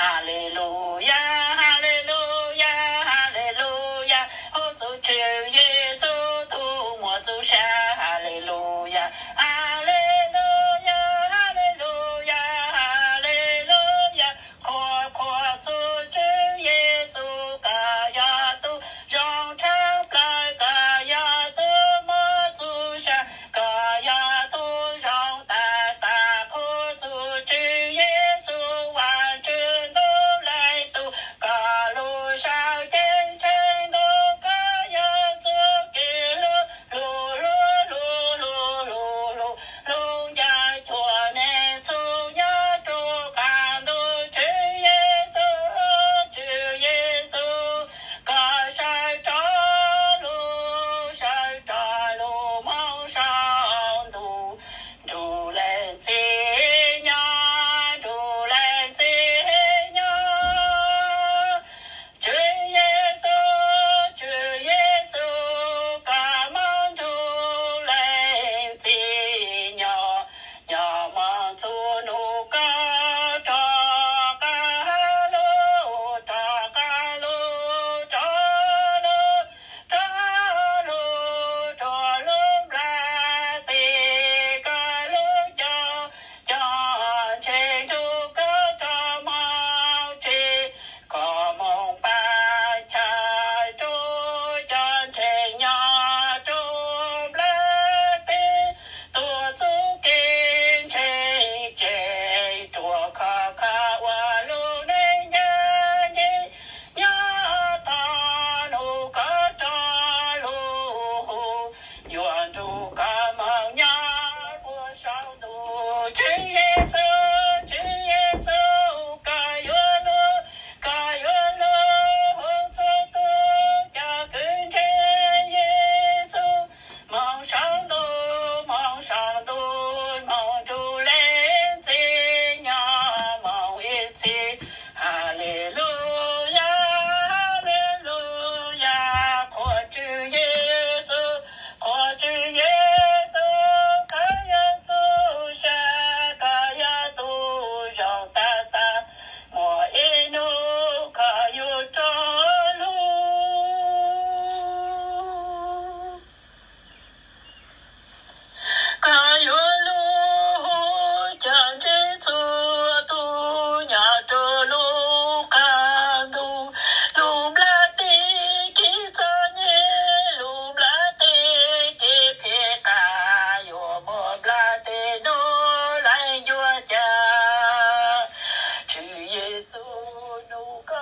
Haleluyas, haleluyas, haleluyas, hu txug Tswv Yexus tug muam txuj sa. Haleluyas, haleluyas, haleluyas, haleluyas, qhuas qhuas txug Tswv Yexus, koj yog tug zoo tshaj plawg, koj yog tug muam txuj sa, koj yog tug zoo tag tag, qhuas txug Tswv Yexus, Vajtswv Ntuj Leej Tub, koj lub sab cev ntshai ntuj, koj yog txuj kev hlub hlub hlub hlub hlub hlub hlub ncaj cuag neeg txhua nyob rua qab ntuj. Tswv Yexus, Tswv Yexus, koj sawv rov lug, sawv rov lug moog sau ntuj, nrug leej txiv nyob, nrug leej txiv nyob. Tswv Yexus, Tswv Yexus, koj moog nrug leej txiv nyob, nyob moog txug nub koj rov qab lug, rov qab lug, rov lug, rov lug rua lub nplaj teb, koj lub coj, coj ntse nrug koj rov moog tsev, koj moog pab chaw rua cov ntseeg nyob rua nplaj teb, tuav txuj kev ntseeg tseg rua koj, koj ua lub neej ncaj ncees nyob thaum nub koj rov lug, yuav nrug koj moog nyob puag saum ntuj. Tswv Yexus, Tswv Yexus, koj yuav lug, koj yuav lug hu txhua tug cov kws ntseeg Yexus moog saum ntuj, moog saum ntuj, moog nrug leej txiv nyob moog ib txhis. Haleluyas, haleluyas, qhuas Tswv Yexus, qhuas Tswv Yexus, koj yog txuj sa, koj yog tug zoo tag tag, muaj ib nub koj yuav rov lug. Koj yuav lug hu cov ntseeg txhua tug nyob rua lub qab ntuj, lub nplaj teb kev txom nyem, lub nplaj teb kev phem qas, yuav muaj nplaj teb nub leej yuav cas. Tswv Yexus, nub koj